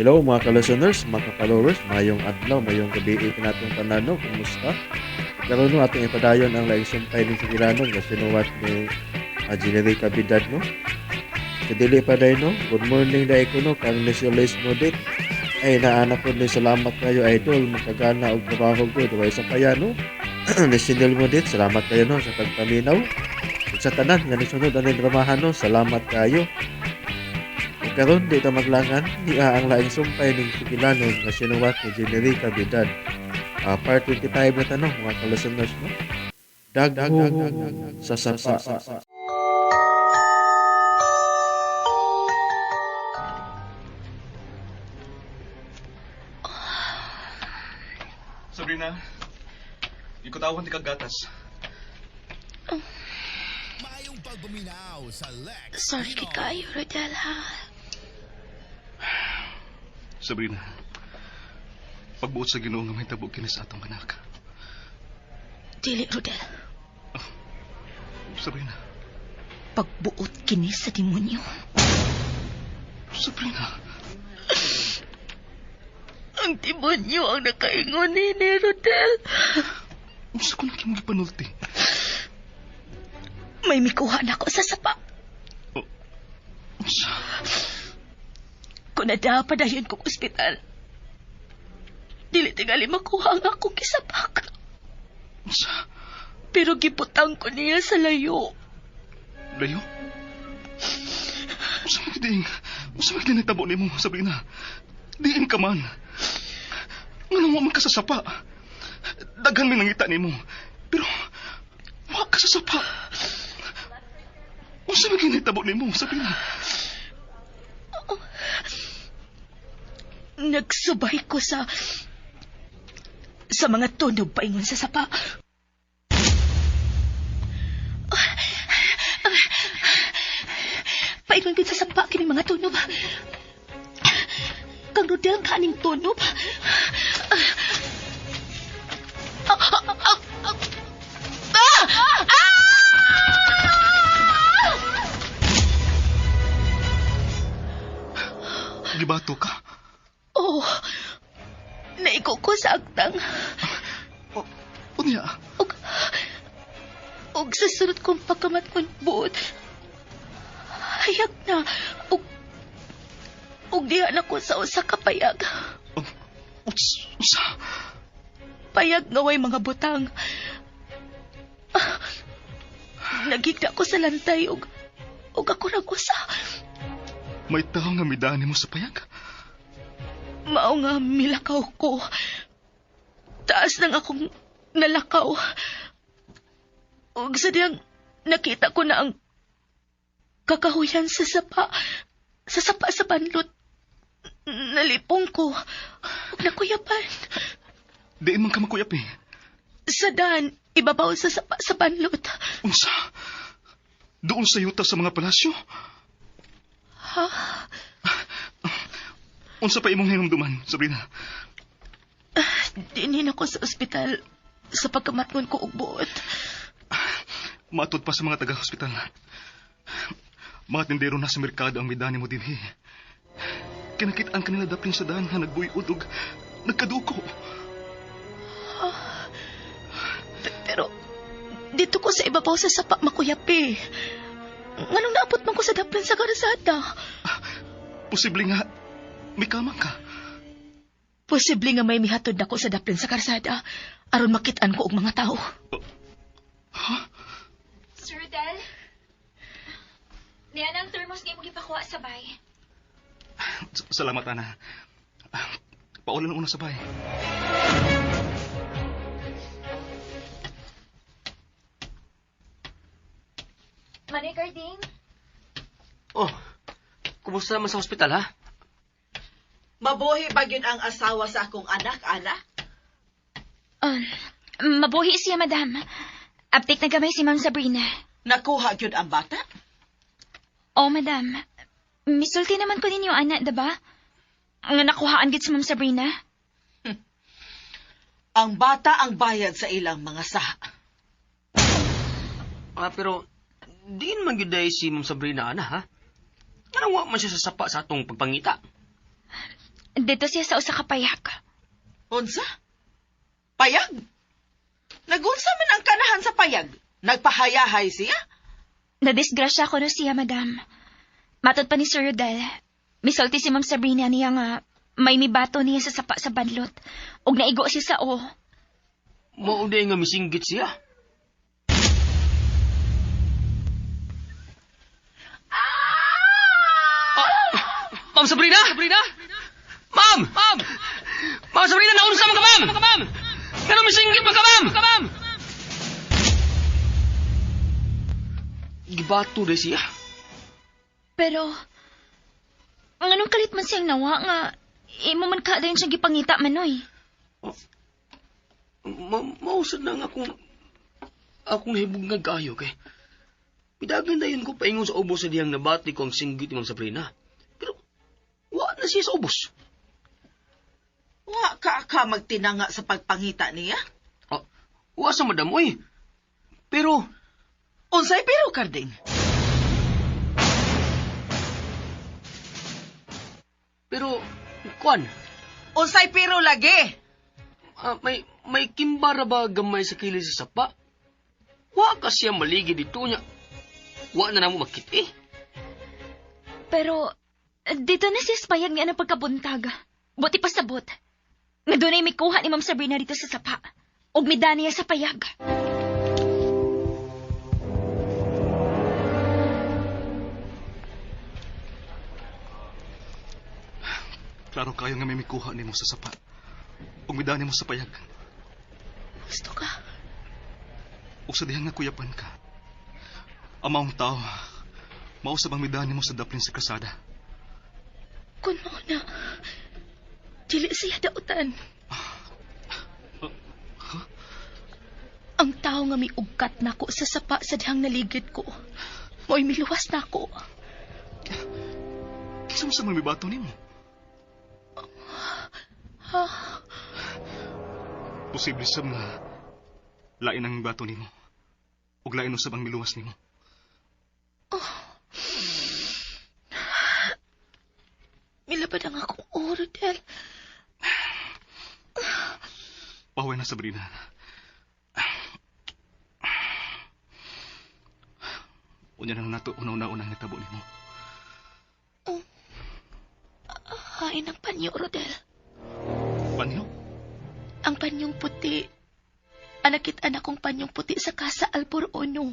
Hello mga ka-listeners, mga ka-followers, mayong adlaw, mayong gabi kanatong tanan no, kumusta? Karon no atong ipadayon ang laing sumpay ning sugilanon nga sinuwat ni Generica Bidad no. Sa dili pa day no, good morning day ko no, kang Nicholas Modit. Ay naana ko ni salamat kayo idol, makagana og trabaho gud, way sa paya no. National Modit, salamat kayo no sa pagpaminaw. Ug sa tanan nga nisunod ani dramahan no, salamat kayo. Ug karon di ta maglangan, niya ang laing sumpay ning sugilanon nga sinuwat ni Generica Bidad. Part 25 na tanong mga ka-listeners no. Dagho sa sapa. Sabrina, ikutawan ti kagatas. Sorry kay kayo, Rodel, ha? Sabrina, pagbuot sa Ginoo nga may tabo kini sa atong anak. Dili, Rodel. Sabrina, Pagbuot kini sa demonyo. Sabrina, Ang demonyo ang nakaingon ni Rodel. unsa ko nang imong gipanulti? May mikuha na ko sa sapa. Oh, unsa? Kung nadapadayon kong ospital, dili tingali makuha ang akong kisapak. Unsa? Pero gibutang ko niya sa layo. Layo? Unsa man diin? Unsa man diin nagtabo nimo, Sabrina? Diin ka man. Nganong wa man ka sa sapa? Daghan may nangita nimo. Pero wa ka sa sapa. Unsa man gyud nahitabo nimo, Sabrina? Nagsubay ko sa mga tunog paingon sa sapa. Paingon gud sa sapa kini mga tunob. Kang Rodel kaning tunob. Gibato ka. Oh, naiko ko sa agtang. O, unya, Og, og sa sunod kong pagkamat kong buot, hayag na, og, og diha na ko sa usa ka payag. Unsa? Payag nga way mga butang. Ah, nagigda ko sa lantay og, og ako rang usa. May tao nga midani mo sa payag? Mao nga milakaw ko. Taas nang akong nalakaw. Ug sa diyang nakita ko na ang kakahuyan sa sapa. Sa sapa sa banlot. Nalipong ko. Ug nakuyapan. Diin man ka makuyap eh. Sa daan, ibabaw sa sapa sa banlot. Unsa? Doon sa yuta sa mga palasyo? Ha? Unsa pa imong hinumduman, Sabrina? Dinin ako sa ospital sa pagkamatngon ko og buot. Matud pa sa mga taga-hospital. Mga tindero na sa merkado ang midani mo dinhi. Kinakit-an kanila daplin sa daan nga nagbuyod og nagkaduko. Pero dito ko sa ibabaw sa sapa makuyapi. Nganong naabot man ko sa daplin sa karsada? Posible nga may kamang ka. Posible nga may mihatod nako sa daplin sa karsada aron makit-an ko og mga tao. Ha? Sir Rodel? Niyan ang thermos nga imong gipakuha sa bay. Salamat, Ana. Paulan una sa bay. Manay Carding? Oh, kumusta naman sa ospital, ha? Mabuhi ba gyud ang asawa sa akong anak, ana? Mabuhi siya, madam. Update na gamay si Ma'am Sabrina. Nakuha gyud ang bata? Oh, madam. Misulti naman ko ninyo, ana, diba? Nga nakuhaan gid si Ma'am Sabrina. Ang bata ang bayad sa ilang mga saha. Ah, pero, diin man gyud day si Ma'am Sabrina, ana, ha? Anong wa man siya sa sapa sa atong pagpangita? Dito siya sa usa ka payag. Unsa? Payag? Nagunsa man ang kanahan sa payag? Nagpahayahay siya? Nadisgrasya ko no siya, madam. Matod pa ni Sir Rodel. Misulti si Ma'am Sabrina niya nga may mibato niya sa sapa sa banlot. Ug naigo siya sa o. Mao day nga misinggit siya. Ah! Ma'am Sabrina! Sabrina! Ma'am! Ma'am! Ma'am Sabrina, naunsa man ka, ma'am? Ma'am! Pero misinggit man ka, ma'am? Ma'am! Gibato day siya. Pero, ang anong kalit man siyang nawa nga, imo man ka din siyang gipangita manoy. Mausad na nga akong akong nahibog nga kay Pidagan dayon ko paingon sa ubos sa diyang nabati ko ang singgit ni Ma'am Sabrina. Pero wa na siya sa ubos. Wa ka ka magtinanga sa pagpangita niya? Ah, wa sa madam oy. Pero Unsay pero, Karding? pero kuan, Unsay pero lagi? may kimbara ba gamay sa kilid sa sapa? Wa ka siya maligi dito niya. Wa na namo makit eh. Pero, dito na siya sa payag niya ng pagkabuntag. Buti pa sabot. Nga dunay may kuha ni Ma'am Sabrina dito sa sapa. Ug midani niya sa payag. Klaro kayo nga may mikuha nimo sa sapa. Ug midani mo sa payag. Gusto ka? Ug sa dihang nga kuyapan ka. Amaong tao, mausab ang midani mo sa daplin sa krasada. Kun mao na, dili siya dautan. Ang tao nga miugkat nako sa sapa sa dihang naligid ko. Mo'y miluwas nako. Kinsa mo sa mga mibato nimo? Ha? Posible sab nga lain ang mibato nimo. Ug lain usab ang miluwas nimo. Milabad ang akong oro, Del. Paway na, Sabrina. Unya na nato una-una unang natabo nimo. Hain ang panyo, Rodel. Panyo? Ang panyong puti. Anakit-anak kong panyong puti sa Casa Albor Ono.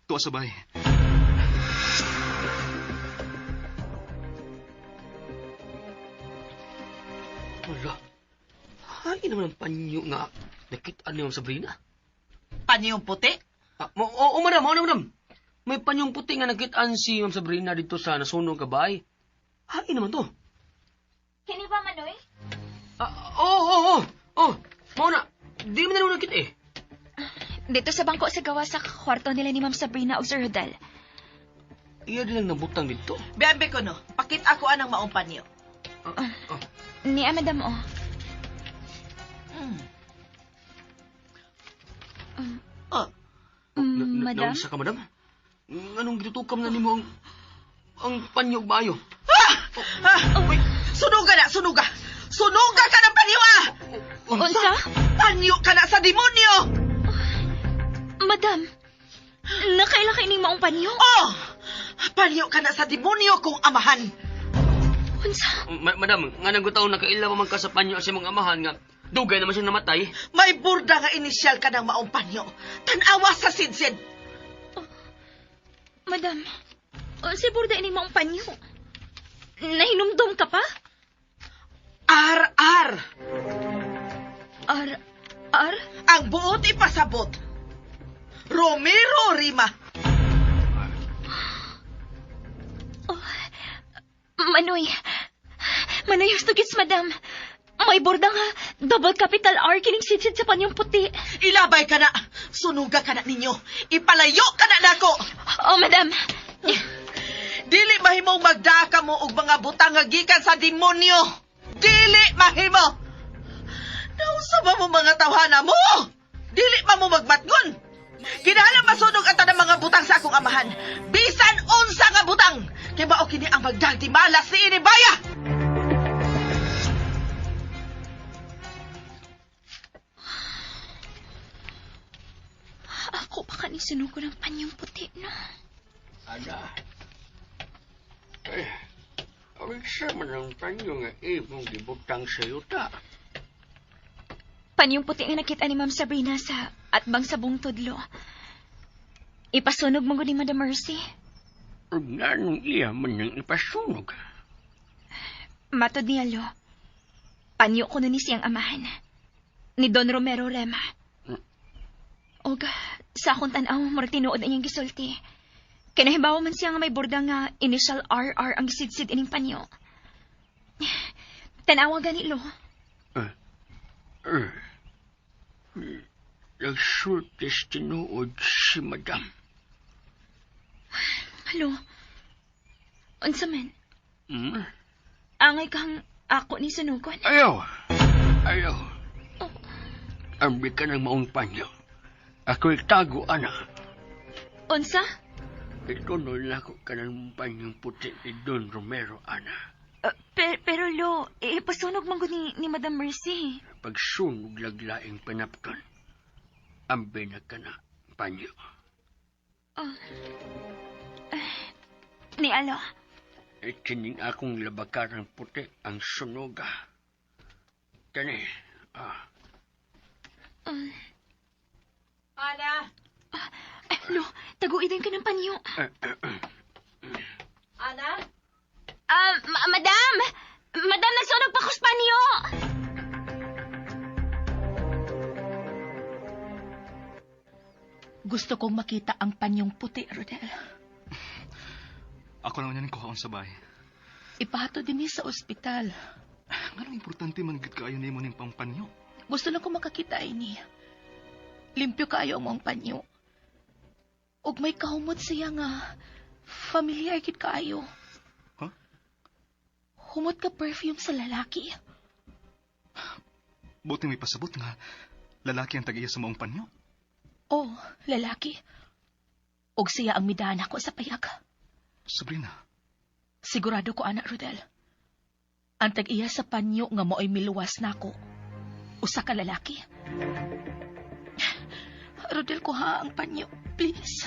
Tuwa sabay. Wala. Hay naman ang panyo nga nakita ni Ma'am Sabrina. Panyong puti? Ah, oo, madam, oo, madam. May panyong puti nga nakitaan si Ma'am Sabrina dito sa nasunog ka bahay. Hay naman to. Kini ba, Manoy? Ah, oo, oo, oo. Oh, mao na. Di man na naman nakita eh. Dito sa bangko sa gawa sa kwarto nila ni Ma'am Sabrina o Sir Rodel. Iya din lang nabutang dito. Bebe ko no, pakita ako anang maong panyo. Ah, ah. Ni ah, madam, oh. Mm. Oh, Madam? Naunsa ka, madam? Anong gitutukam na nimo ang panyo ug maayo? Ah! Ah! Uy, sunuga na, sunuga! Sunuga ka ng panyo ah! Unsa? Panyo ka na sa demonyo! Madam, nakaila kay ning maong panyo? Oh! Panyo ka na sa demonyo kung amahan! Unsa? Madam, nga nagutaon nakaila pa man ka sa panyo sa imong amahan nga dugay naman siyang namatay. May burda nga inisyal ka ng maong panyo. Tanawa sa sidsid! Madam, si burda ining maong panyo. Nahinumdum ka pa? RR! R, R? Ang buot ipasabot. Romero Rima. Manoy. Manoy, husto gits, madam. May borda nga. Double capital R kining sidsid sa panyong puti. Ilabay ka na. Sunuga ka na ninyo. Ipalayo ka na nako. Oh, madam. Dili mahimong magdaka mo og mga butang nga gikan sa demonyo. Dili mahimo. Nausa ba mo mga tawhana mo? Dili ba mo magmatngon? Kinahanglan masunog ang tanang mga butang sa akong amahan. Bisan unsa nga butang. Kay mao kini ang magdagdimalas ni Inibaya! Ako pa ka ni sunugo ng panyong puti, no? Ana. Eh, unsa man ang panyo nga imong gibutang sa yuta? Panyong puti nga nakita ni Ma'am Sabrina sa atbang sa buong tudlo. Ipasunog mo ni Madam Mercy. Ug nganong iya man nang ipasunog? Matod niya, lo. Panyo ko ni siyang amahan. Ni Don Romero Rema. Og, sa akong tanaw, murag tinuod na iyang gisulti. Kinahibaw man siya nga may borda nga initial RR ang gisidsid ining panyo. Tanawa gani, lo. Eh, nagsultis tinuod si Madam. Halo. Unsa man? Hmm? Angay kang ako ni sunugon. Ayaw! Ayaw! Ambi ka ng maong panyo. Ako'y tago, ana. Unsa? Itunoy na ako ka ng panyong puti ni Don Romero, ana. Pero lo, ipasunog man gud ni Madam Mercy. Pagsunog laglaing panapton, ambi na ka na panyo. Ni Alo. Ikining akong labakarang puti ang sunoga. Kani, ah, Ana! Ay, lo, taguidin ka ng panyo. Ana? Madam! Madam, nagsunog pa ko sa panyo! Gusto kong makita ang panyong puti, Rodel. Ako lang niya ning kuhaon sa bahay. Ipahato din ni sa ospital. Nganong importante man gud kaayo nimo ning pampanyo? Gusto lang ko makakita ini. Limpyo kaayo ang mong panyo. Ug may kahumot siya nga familiar kit kaayo. Huh? Humot ka perfume sa lalaki. Buti may pasabot nga lalaki ang tag-iya sa maong panyo. Oh, lalaki. Ug siya ang midana ko sa payag. Sabrina, Sigurado ko, anak Rodel. Ang tag-iya sa panyo nga mo'y miluwas nako. Usa ka lalaki. Rodel, kuha ang panyo. Please.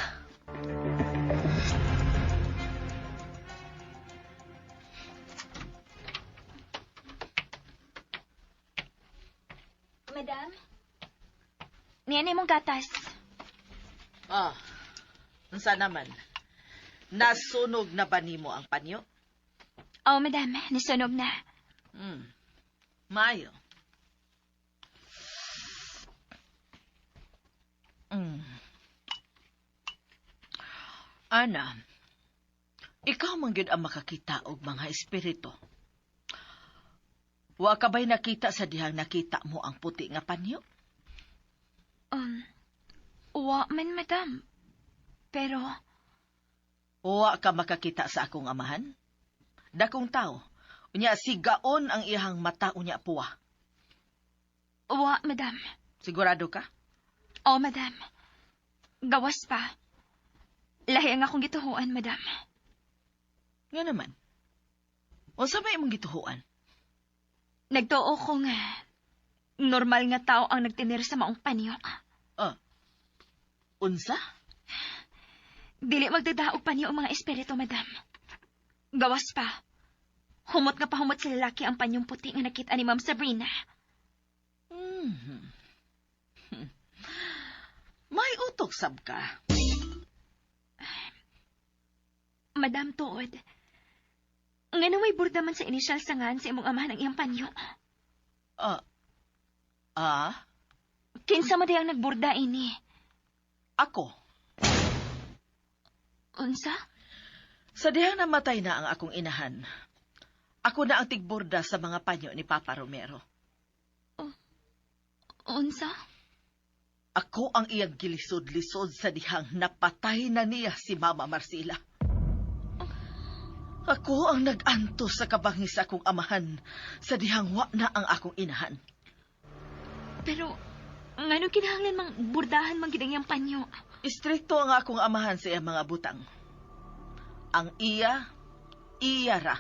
Madam? Niyan imong gatas. Ah, unsa naman? Nasunog na ba nimo ang panyo? Oh, madam, nasunog na. Mayo. Ana, ikaw man gyud ang makakita og mga espiritu. Wa ka ba'y nakita sa dihang nakita mo ang puti nga panyo? Wa man, madam. Pero, Wa ka makakita sa akong amahan? Dakong tao. Unya sigaon ang iyang mata unya puwa. Wa, madam. Sigurado ka? Oh, madam. Gawas pa. Lahi ang akong gituhuan, madam. Nga naman. Unsa may imong gituhuan? Nagtuo ko nga normal nga tao ang nagtinir sa maong panyo. Unsa? Dili magdadaog panyo ang mga espiritu, madam. Gawas pa. Humot nga pahumot sa lalaki ang panyong puti nga nakita ni Ma'am Sabrina. May utok sab ka. Madam tuod. Ngano may burda man sa inisyal sa ngan sa imong amahan ang iyang panyo? Kinsa man ang nagburda ini? Ako. Unsa? Sa dihang namatay na ang akong inahan. Ako na ang tigburda sa mga panyo ni Papa Romero. Unsa? Ako ang iyang gilisod-lisod sa dihang napatay na niya si Mama Marcela. Ako ang nag-antos sa kabangis sa akong amahan sa dihang wa na ang akong inahan. Pero, ngano kinahanglan mang burdahan man gid ang iyang panyo? Istrikto ang akong amahan sa iyang mga butang. Ang iya, Iya ra.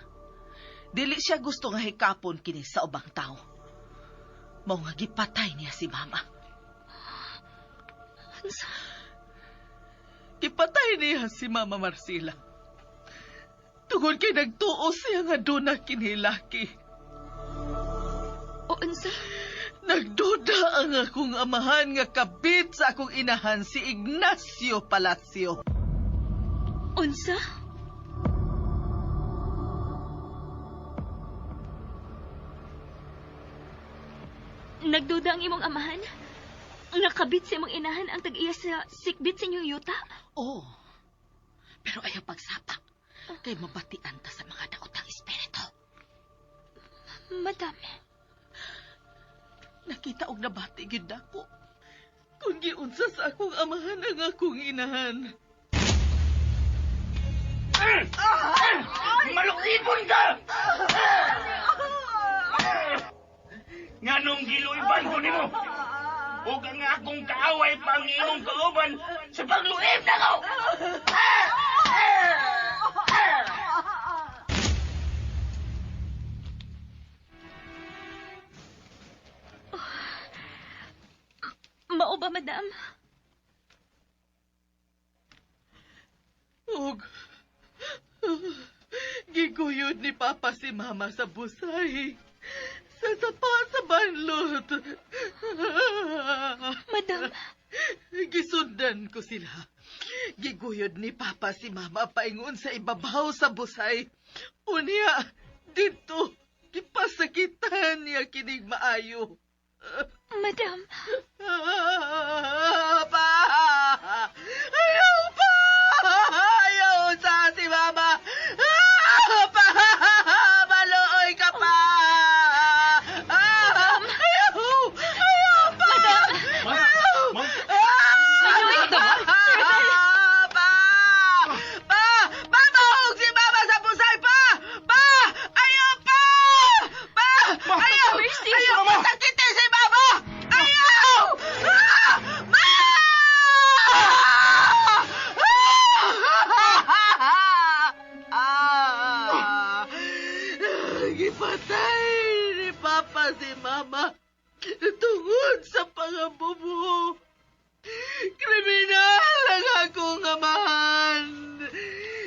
Dili siya gusto nga hikapon kini sa ubang tao. Mao nga gipatay niya si mama. Unsa? Gipatay niya si Mama Marcela. Tungod kay nagtuo siya nga duna kinilaki. O unsa? Nagduda ang akong amahan nga kabit sa akong inahan si Ignacio Palacio. Unsa? Nagduda ang imong amahan? Nakabit sa imong inahan ang tag-iya sa sikbit sa inyong yuta? Oo. Pero ayaw pagsapa. Kay mabatian ta sa mga daotang espiritu. Madam, Nakita og nabati gyud nako. Kung giunsa sa akong amahan ang akong inahan. Maluibon ka! Nganong giluiban ko nimo? Ug ang akong kaaway pa ang imong kauban sa pagluib nako! Mao ba, madam? Og giguyod ni Papa si Mama sa busay. Sa sapa sa banlot. Madam, Gisundan ko sila. Giguyod ni Papa si Mama paingon sa ibabaw sa busay. Unya, dito, gipasakitan niya kinig maayo. Madam, Pa! Ayaw pa! Ayaw sa si Mama! Pa! Maluoy ka pa! Ayaw! Ayaw pa! Madam! Ayaw! Ma'am? Pa! Pa! Pa! Mahog si Mama sa busay! Pa! Pa! Ayaw pa! Pa! Ayaw! Mercy! Ayaw! Masakitin si Mama! Ayaw! Ma! Gipatay ni Papa si Mama tungod sa pangabubo. Kriminal ang akong amahan.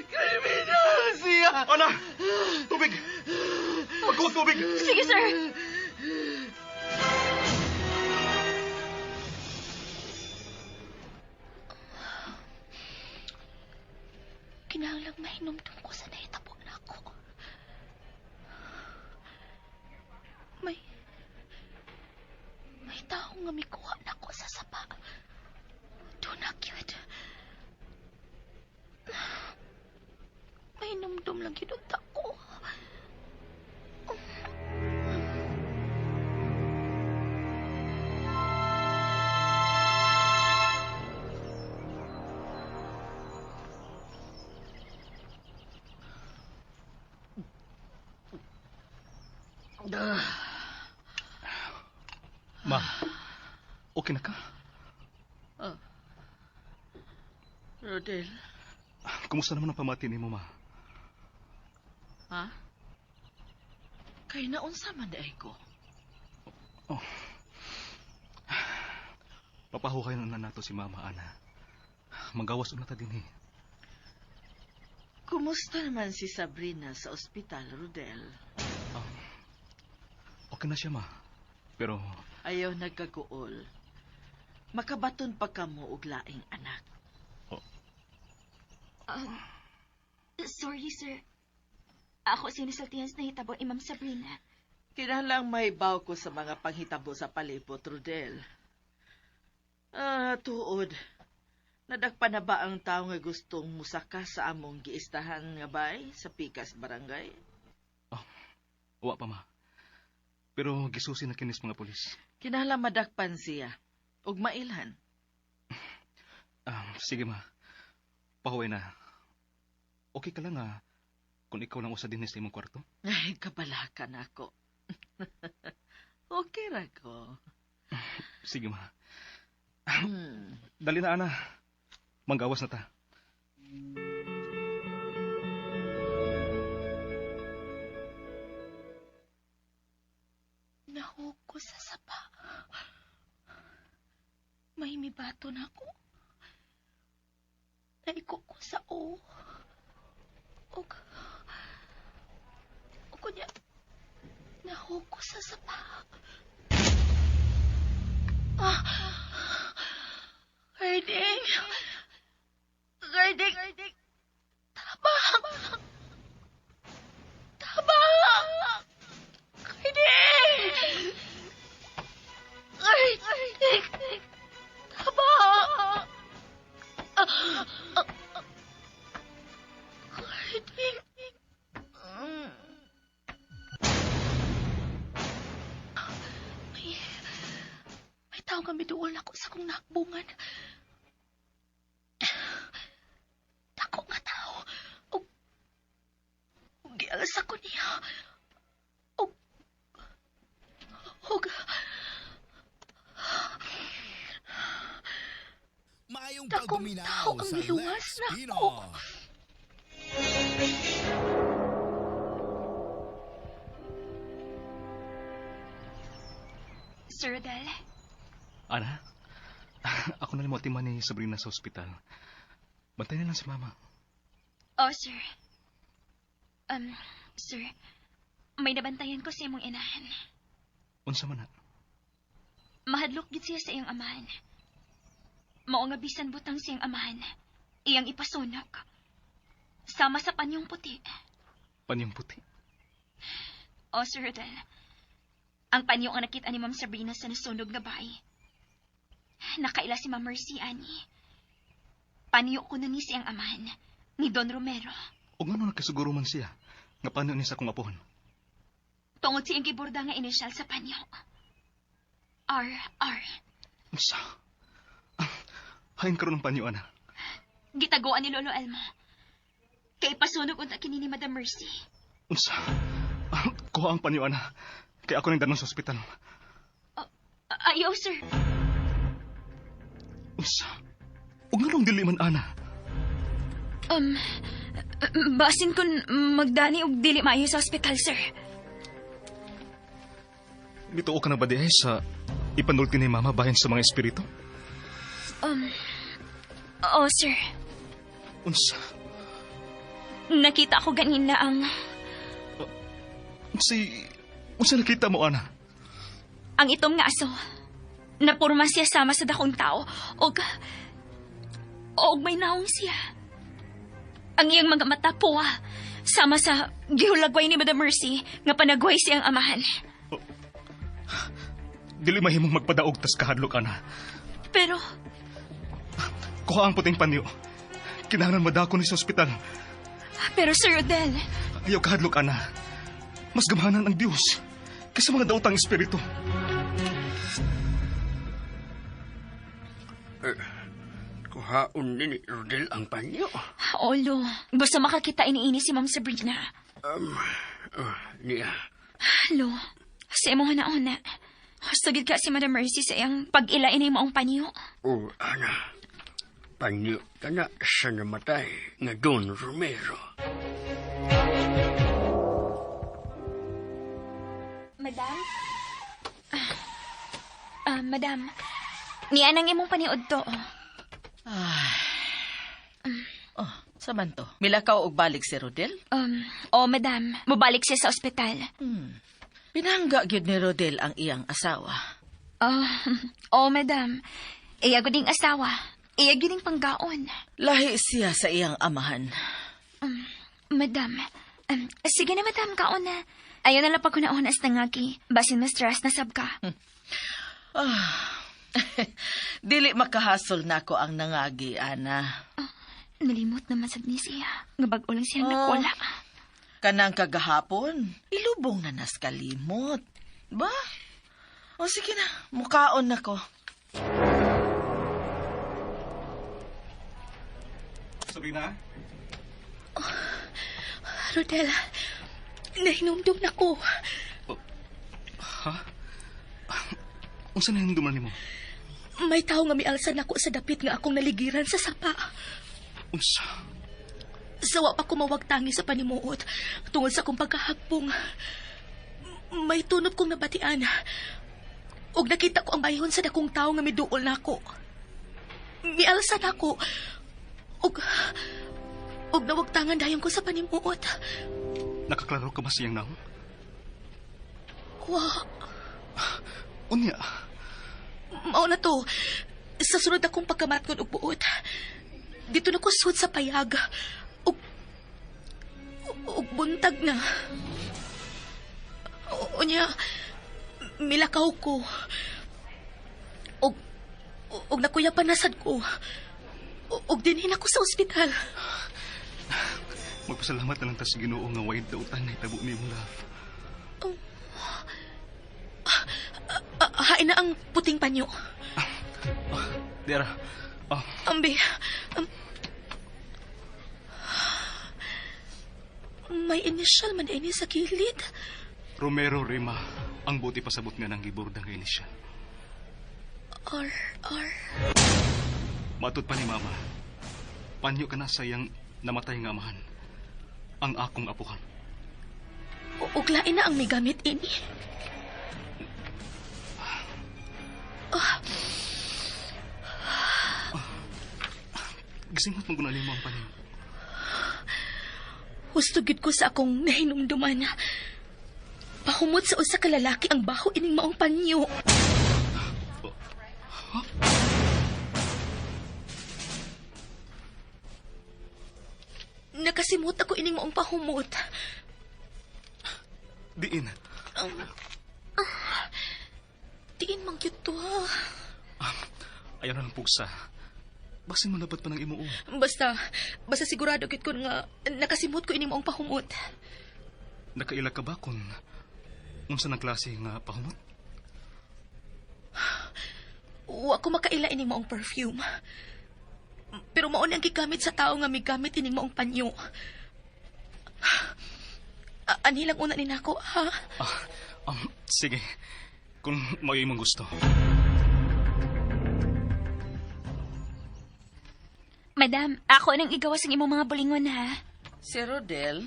Kriminal siya. Ana! Tubig! Pagkuha tubig! Sige, sir. Kinahanglang mahinumdum ko sa nahitabo na ako. May tao nga mikuha na ko sa sapa. Doon na gyud. Mahinumdum lang gyud unta ko. Ma, okay na ka? Rodel, Kumusta naman ang pamati nimo, ma? ha? Kay naunsa man diay ko? Oh. Papahukayon na nato si Mama, Ana. Magawas na ta din eh. Kumusta naman si Sabrina sa ospital, Rodel? Okay na siya, ma. Pero, Ayaw nagkaguol. Makabaton pa kamo og laing anak. Sorry, sir. Ako sinisultihan sa nahitabo ni Ma'am Sabrina. Kinahanglang mahibaw ko sa mga panghitabo sa palibot, Rodel. Tuod. Nadakpa na ba ang tao nga gustong musaka sa among giistahan nga bay sa Pikas Barangay? Wa pa, ma. Pero gisusi na kinis mga pulis. Kinahanglan madakpan siya. Ug mailhan. Sige, ma. Pahuway na. Okay ka lang, ah. Kung ikaw lang usa din sa imong kwarto. Ay, kabalakan ako. Okay ra ko. Sige, ma. Dali na, Ana. Manggawas na ta. Nahug ko sa sapa. May mibato na ako. Naiko ko sa O. Og kunya, nahug ko sa sapa. Ah! Herding! Herding! Tabang! Tabang! Herding! Herding! Tabang! Herding! May tao nga miduol ako sa kong nakbungan. Dako nga tao. Og gialsa ko niya. Og Maayong dakong tao pagduminaw ang sa miluwas Lex na Pino. ako. Sir Rodel? Ana, ako na mo atiman ni Sabrina sa ospital. Bantay na lang si Mama. Oh, sir. Sir, may nabantayan ko sa imong inahan. Unsa man na? Mahadlok gid siya sa iyang amahan. Mao nga bisan butang siyang amahan, iyang ipasunog. Sama sa panyong puti. Panyong puti? Oh, Sir Rodel. Ang panyo ang nakita ni Ma'am Sabrina sa nasunog na bahay. Nakaila si Ma'am Mercy, ani. Panyo ko na ni siyang amahan, ni Don Romero. O ngano nakasiguro man siya, nga panyo niya sa akong apohon? Tungod siyang giborda nga inisyal sa panyo. R.R. Unsa? Hain karon ang panyo, ana. Gitagoan ni Lolo Elmo. Kay pasunog unta kini ni Madam Mercy. Unsa? Kuha ang panyo, ana. Kay ako nang danon sa ospital. Ayaw, sir. Unsa? O nganong dili man, ana? Basin kun magdani og dili maayo sa ospital, sir. Mituo ka na ba di ay sa ipanulti ni Mama bahin sa mga espiritu? Oo, sir. Unsa? Nakita ko ganina ang... Unsa nakita mo, ana? Ang itom nga aso. Napurma siya sama sa dakong tao. Og may naong siya. Ang iyang mga mata puwa. Sama sa gihulagway ni Madam Mercy nga panagway siyang amahan. Oh, dili mahimong magpadaog tas kahadlok, ana. Pero... Kuha ang puting panyo. Kinahanglan madako ni sa ospital. Pero Sir Rodel... Ayaw kahadlok, ana. Mas gamhanan ang Diyos kaysa mga daotang espiritu. Kuhaon ni Rodel ang panyo. Olo, gusto makakita iniini si Ma'am Sabrina. Niya. Lo, sa imong huna-huna. Sugid ka si Madam Mercy sa iyang pag-ila ini mo ang panyo. Oh, ana. Panyo ka na sa namatay nga Don Romero. Madam? Madam, niya nang imong paniod to. Oh, sa man to? Milakaw og balik si Rodel? Oh, madam, mobalik siya sa ospital. Pinangga gyud ni Rodel ang iyang asawa. Oh, madam. Iya gud ning asawa. Iya gyud ning panggaon. Lahi siya sa iyang amahan. Madam, sige na madam, kaon na. Ayaw na lang pag-una-unas na ngagi. Basin ma-stress na sab ka. Dili makahasol na ako ang nangagi, Ana. Oh, nalimot naman sab ni siya. Nga bag-o lang siya nakwala. Kanang kagahapon, ilubong na nas kalimot. Ba? O sige na, mukaon na ko. Sabrina? Oh, Rodel, nahinumdum na ko. Oh, ha? Unsa nahinumduman nimo? May tao nga mialsa nako sa dapit nga akong naligiran sa sapa. Unsa? Sawa pa ko mawagtangi sa panimuot tungod sa akong pagkahagpong. May tunob kong nabatian. Ug nakita ko ang bayhon sa dakong tawo nga miduol nako. Mialsa nako. Ug nawagtangan dayon ko sa panimuot. Nakaklaro ka ba siyang naong? Wa, Unya, mao na to. Sa sunod akong pagkamatkon og buot. Dito na ko sud sa payag. Ug buntag na. Unya, milakaw ko. Ug nakuyapan na sad ko. Ug dinhin ako sa ospital. Magpasalamat na lang ta sa Ginoo nga way dautan na hitabo nimo, love. Hain na ang puting panyo. Dira. Ah, Ambi. May initial man ini sa kilid. Romero Rima. Ang buti pasabot nga ng giborda nga inisyal. R, R. Matod pa ni Mama. Panyo ka na sa iyang namatay nga amahan. Ang akong apuhan. Ug lain na ang migamit ini. Ah, Gisingot mo gunalin mo ang panyo. Husto gyud ko sa akong nahinumduman. Pahumot sa usa ka lalaki ang baho ining maong panyo. Huh? Nakasimot ako ining maong pahumot. Diin. Diin man gyud to, ha. Ayaw na lang pugsa. Basin mo dapat pa ng imuo. Basta sigurado gyud ko nga nakasimot ko ining maong pahumot. Nakaila ka ba kung unsa ng klase nga pahumot? Wa ko makaila ining maong perfume. Pero mao ni ang gigamit sa tao nga migamit ining maong panyo. Anhi lang una ni nako, ha? Sige. Kung mao imong gusto. Madam, ako nang igawas ang imong mga bulingon, ha? Si Rodel?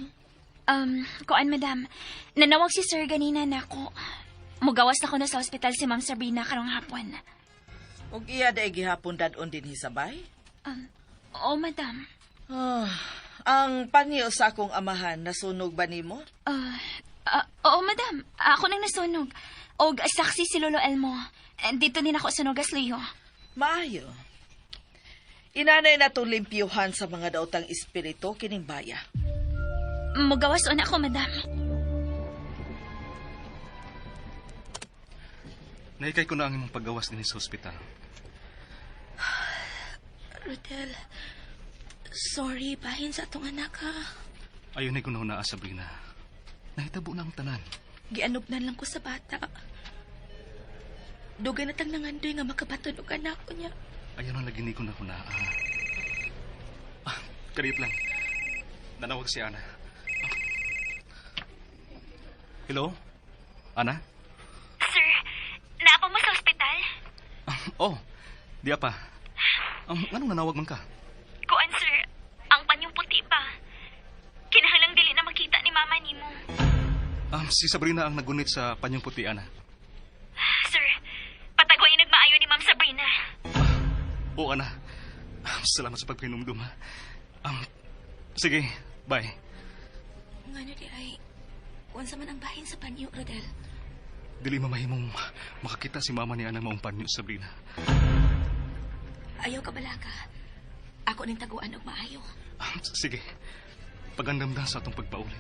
Kuan, madam. Nanawag si sir ganina nako. Mugawas na ko na sa ospital si Ma'am Sabrina karong hapon. Ug iya daig gihapon dad-on dinhi sa bay? Oo, madam. Ang panyo sa akong amahan, nasunog ba nimo? Oo, madam. Ako nang nasunog. Og saksi si Lolo Elmo. Dito din ako sunogas, Leo. Maayo. Inanay na itong limpyuhan sa mga daotang espiritu kining baya. Mugawas on ako, madam. Nahikay ko na ang imong paggawas dinhi sa ospital. Rodel, sorry, bahin sa atong anak, ha. Ayaw na ko na Sabrina. Nahitabo na ang tanan. Gianugnan lang ko sa bata. Dugay na tang nangandoy nga makabaton og anak ko niya. Ayaw na lagi ni ko na hunaa. Karit lang. Nanawag si Ana. Hello? Ana? Sir, naapa mo sa ospital? Oh, di pa. Anong nanawag man ka? Kuan, sir, ang panyong puti pa. Kinahanglang dili na makita ni mama nimo. Si Sabrina ang nagunit sa panyong puti, Ana. Sir, patagoy nagmaayo ni Ma'am Sabrina. Oo, Ana. Salamat sa pagpinumdum, ha. Sige, bye. Ngano di ay, unsa man ang bahin sa panyo, Rodel? Dili mamahimong makakita si mama ni Ana maong panyo, Sabrina. Ayaw ka balaka. Ako ning taguan og maayo. Sige. Pagandamda sa atong pagpauli.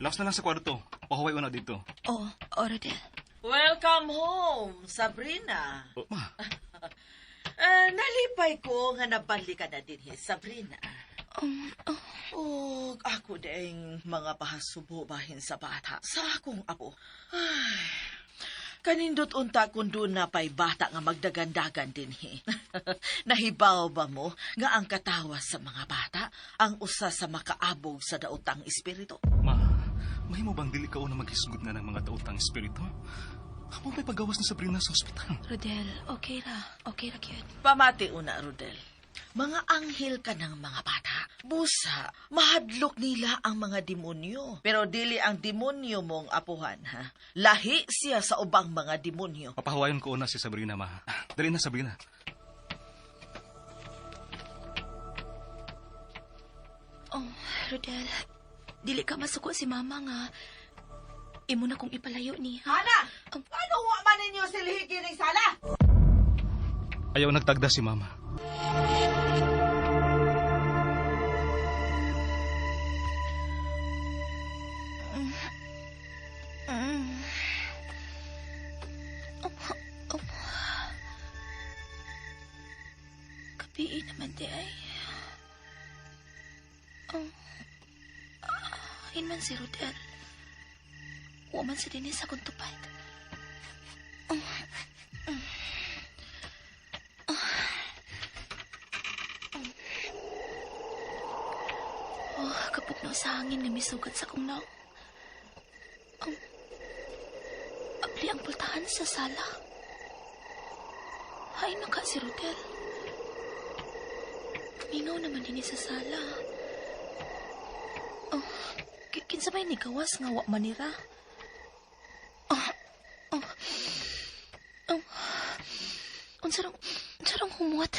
Laos na lang sa kwarto. Pahuway na dito. Oo, oh, Rodel. Welcome home, Sabrina. Oh, ma. Nalipay ko nga nabalik ka na din, Sabrina. Oh. Og ako ding mga pahasubo bahin sa bata sa akong apo. Ay, kanindot unta kun doon na pa'y bata nga magdagandagan dinhi. Nahibaw ba mo nga ang katawa sa mga bata ang usa sa makaabog sa daotang espiritu? Ma, mahimo bang dili ka una maghisgot nga ng mga daotang espiritu? Amo may pagawas ni Sabrina sa ospital. Rodel, okay ra. Okay ra, cute. Pamati una, Rodel. Mga anghel ka ng mga bata. Busa, mahadlok nila ang mga demonyo. Pero dili ang demonyo mong apuhan, ha? Lahi siya sa ubang mga demonyo. Papahawayon ko una si Sabrina, ma. Dali na, Sabrina. Oh, Rodel, dili ka masuko si mama nga. Imo na kong ipalayo niya. Ana! Ano wa man ninyo silhigi ning sala? Ayaw nagtagda si mama. Oh. Gabii naman di ay. Oh. Hain man si Rodel. Wa man si Denise akong tupad. Oh. Oh, kapugnaw sa hangin nga misugat sa akong naong. Oh. Abli ang pultahan sa sala. Hain man ka si Rodel. Mingaw naman din sa sala. Oh, kinsa may nigawas nga wa manira? Oh, oh, oh. Unsa rong humot?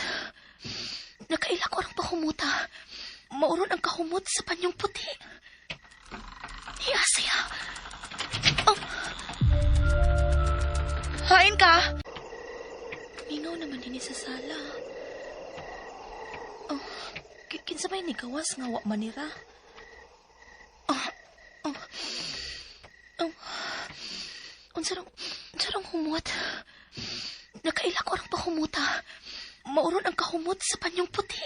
Nakaila ko ang pahumuta. Mauron ang kahumot sa panyong puti. Niya siya. Oh. Hain ka? Mingaw naman din sa sala. Oh, kinsa may nigawas nga wa manira? Oh, oh, oh. Unsa rong humot? Nakaila ko ang pahumuta. Mauron ang kahumot sa panyong puti.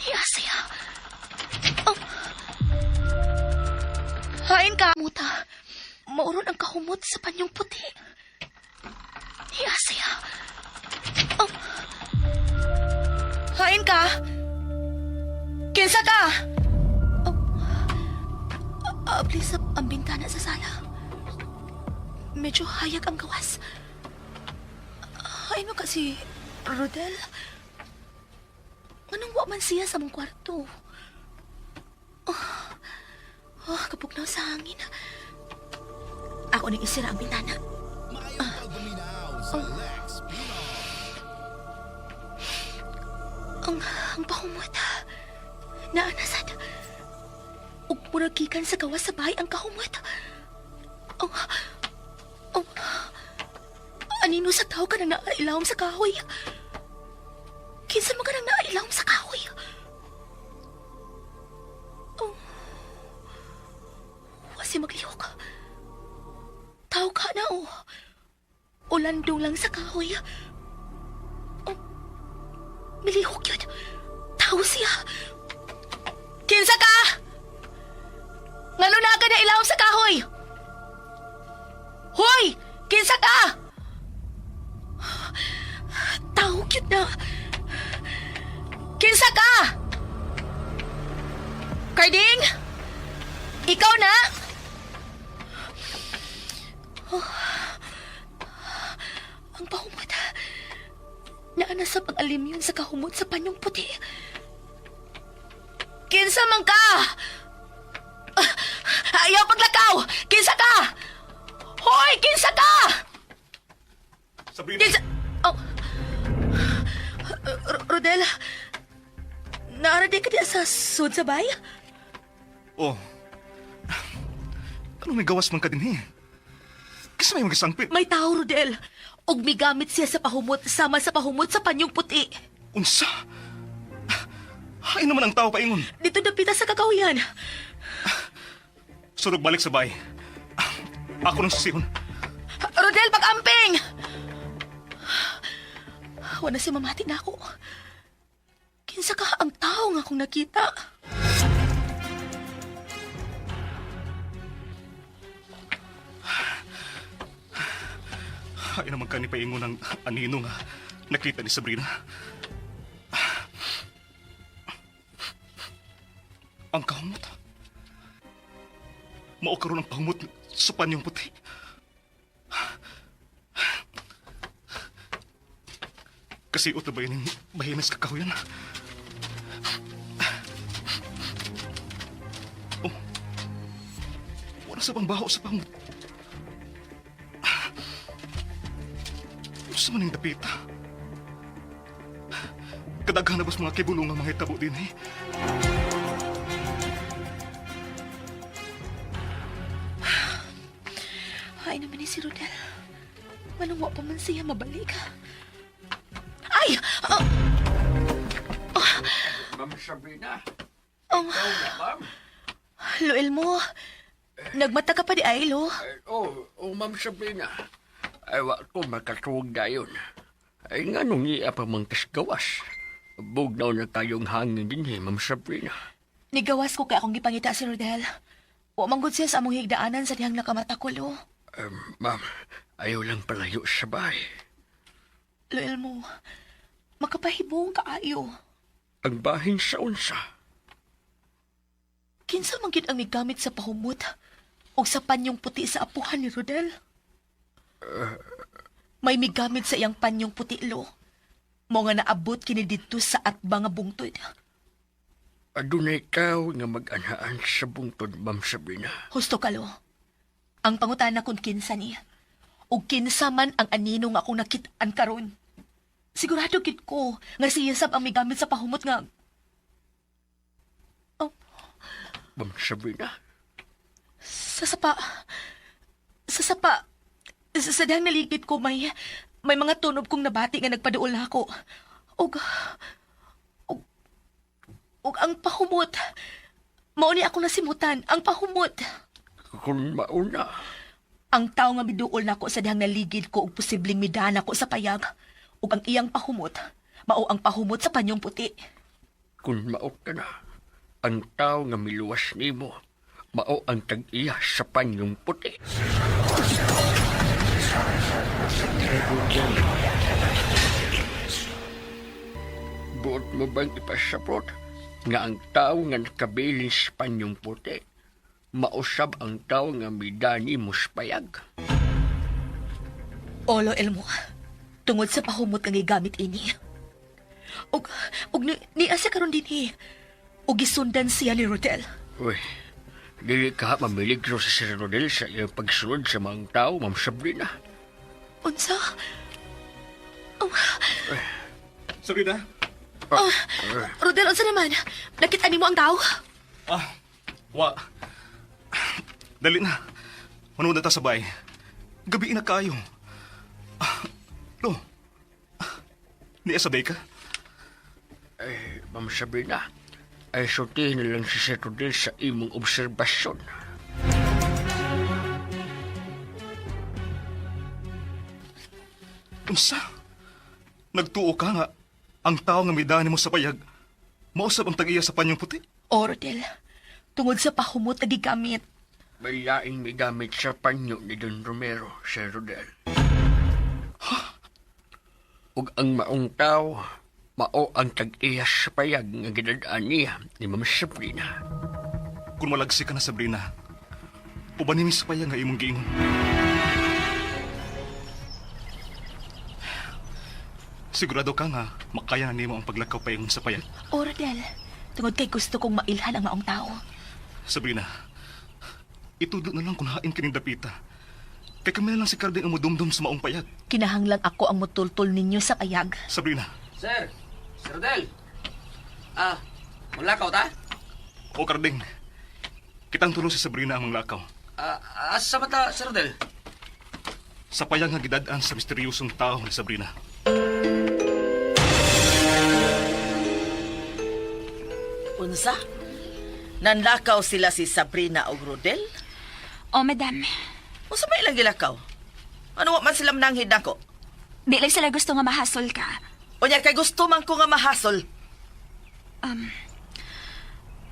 Niya siya. Oh. Hain ka? Muta. Mauron ang kahumot sa panyong puti. Niya siya. Oh. Hain ka? Kinsa ka? Oh. Please, ang bintana sa sala. Medyo hayag ang gawas. Hain mo kasi, Rodel. Anong wa man siya sa mong kwarto? Oh, oh, kapugnaw sa hangin. Ako nang isira ang bintana. Oh. Ang pahumot. Naanasad. Ug murag gikan sa gawas sa bahay ang kahumot. Oh, oh, anino sa tao ka nang naailawom sa kahoy? Kinsa man ka nang naailawom sa kahoy? Oh, wasi maglihok. Tao ka na, oh. O landong lang sa kahoy. Oh, milihok yun. Tao siya. Kinsa ka? Ngano na ka na ilawom sa kahoy? Hoy! Kinsa ka? Tao cute na. Kinsa ka? Carding? Ikaw na? Oh. Ang pahumot. Naanasap ang alim yun sa kahumot sa panyong puti. Kinsa man ka? Ayaw paglakaw! Kinsa ka? Hoy! Kinsa ka? Sabrina! Kinsa... Oh. Rodel, naara di ka diya sa sud sa bay? Oh. Ano may gawas man ka din eh? Kasi may magasangpit. May tao, Rodel. Og migamit siya sa pahumot, sama sa pahumot sa panyong puti. Unsa? Hain naman ang tao paingon. Dito dapita sa kakahuyan. Surog balik sa bay. Ako nang sisihon. Rodel, pag-amping! Wala siya mamati na ako. Kinsa ka ang tao nga akong nakita. Hain naman ka ni paingon ang anino nga nakita ni Sabrina. Ang kahumot. Mao karon ang pahumot sa panyong puti. Kasi uto ba yun bahinas kakahuyan? Oh. Wala sa pang baho sa pang... Sa maning dapita. Kadaghan na bas mga kibulong ang mga hitabo din eh. Ay naman ni si Rodel. Manong wa pa man siya mabalik. Ay! Oh, Ma'am Sabrina. oh, Ikaw na, ma'am. Loel mo. Nagmata ka pa di ay, Lo. Ay, oh, oh, Ma'am Sabrina. Ay, wa ko makatuwag dayon. Ay, nga nung iya pa mang kasgawas. Bugnaw na kayong hangin din eh, Ma'am Sabrina. Nigawas ko kay akong gipangita si Rodel. Wa man gud siya sa among higdaanan sa dihang nakamata ko, Lo. Ma'am, ayaw lang palayo sa bahay. Loel mo, makapahibong kaayo. Ang bahin sa unsa. Kinsa man gid ang migamit sa pahumot o sa panyong puti sa apuhan ni Rodel? May migamit sa iyang panyong puti, Lo. Mo nga naabot kini didto sa atbang nga bungtod. Adunay ikaw nga mag-anhaan sa bungtod, Ma'am Sabrina. Husto ka, Lo. Ang pangutana kung kinsa niya. O kinsa man ang anino nga akong nakit-an karon. Sigurado gid ko nga siya sab ang migamit sa pahumot nga. Oh, Ma'am Sabrina, sa sapa. Sa sapa. Sa dahang naligid ko may mga tunob kong nabati nga nagpaduol na ako. Og og og ang pahumot. Mao ni ako nasimutan, ang pahumot. kung mauna, Ang tao nga miduol nako sa dihang naligid ko og posibleng midana ko sa payag ug ang iyang pahumot mao ang pahumot sa panyong puti. kung maok ka na, ang tao nga miluwas nimo, mao ang tag-iya sa panyong puti. Buot mo bang ipasapot nga ang tao nga nakabilin sa panyong puti, mausab ang tao nga midani mo sa payag? Olo elmo, tungod sa pahumot nga gigamit ini. Og og ni, niasa karon dinhi. Og gisundan siya ni Rodel. Uy, dili ka mamiligro sa Sir Rodel sa iyong pagsunod sa mga tao, Ma'am Sabrina. Unsa? Oh, Sabrina? oh, Rodel, unsa naman? Nakita nimo ang tao? Ah, wa. Dali na. Manood na ta sa bay. Gabi na kayo. Ah, lo. Ah, Niya sabay ka? Ay, Ma'am Sabrina, ay sultihin na lang si Sir Rodel sa imong obserbasyon. Unsa? Nagtuo ka nga ang tao nga midani mo sa payag, mausap ang tag-iya sa panyong puti. O Rodel, tungod sa pahumot nga gigamit. May laing may gamit sa panyo ni Don Romero, Sir Rodel. Ug ang maong tao, mao ang tag-iya sa payag nga gidadaan niya ni Ma'am Sabrina. Kung malagsi ka na, Sabrina, ubanin mi sa payag nga imong giingon. Sigurado ka nga makaya na nimo ang paglakaw paingon sa payag. O Rodel, tungod kay gusto kong mailhan ang maong tao. Sabrina, itudlo na lang kung hain kining dapita. Kay kami na lang si Carding ang mudumdum sa maong payag. Kinahanglan ako ang mutultol ninyo sa payag. Sabrina, Sir, Sir Rodel. Ah, mulakaw ta? o Carding, kitang tulo si Sabrina ang manglakaw. Ah, asa man ta, Sir Rodel? Sa payag nga gidad-an sa misteryosong tao ni Sabrina. Unsa? Nanlakaw sila si Sabrina og Rodel? Oh, madam. Unsa may ilang gilakaw? Ano wa man sila mananghid nako? Di lang sila gusto nga mahasol ka. Unya kay gusto man ko nga mahasol.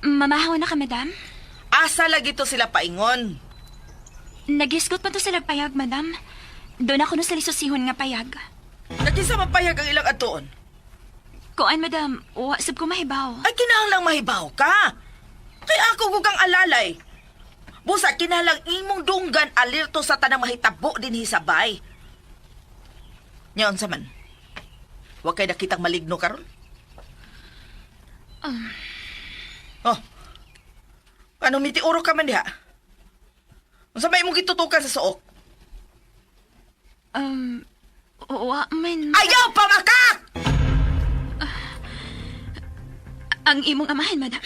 Mamahaw na ka, madam. Asa lagi to sila paingon? Nagisgot pa to sila payag, madam. Doon ako na sila susihon nga payag. Nakinsa man payag ang ilang atuon? Kuan, madam. Wa sab ko mahibaw. Ay kinahanglang mahibaw ka. Kay ako gugang alalay. Busa kinahanglang imong dunggan alerto sa tanang mahitabo dinhi sa bay. Nya unsa man? Wa kay nakitang maligno karon? Oh. Ano mitiuro ka man diha? Unsa may imong gitutukan sa suok? Wa man. Ayaw pamakak! Ang imong amahan, madam.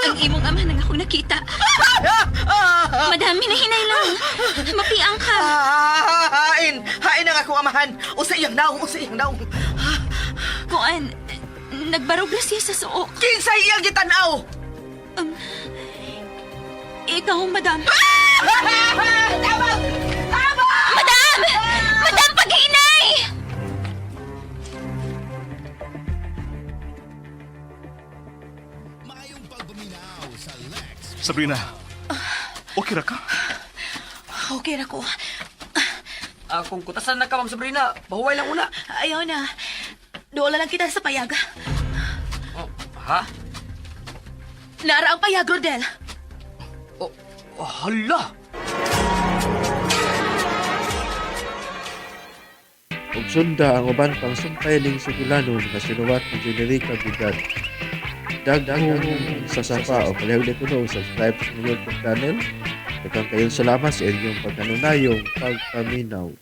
Ang imong amahan ang akong nakita. Madam, hinahinay lang. Mapiang ka. Ah, hain! Hain ang akong amahan! Usa iyang naong, usa iyang naong. Kuan, nagbarog na siya sa suok. Kinsa iyang gitanaw? Ikaw, madam. Tabang! Tabang! Madam! Madam, paghinay! Sabrina, okay ra ka? Okay ra ko. Kung kutasan na ka, Ma'am Sabrina, bahuway lang una. Ayaw na. Doon lang kita sa payag. Oh, ha? Nara ang payag, Rodel. Oh, oh, hala! Ug sunda ang uban pang sumpay ning sugilanon nga sinuwat ni Generica Bidad. Dagkong sa sapa o palihog na kuno subscribe sa inyong YouTube channel. Daghang kayong salamat sa inyong pagkanunayong pagpaminaw.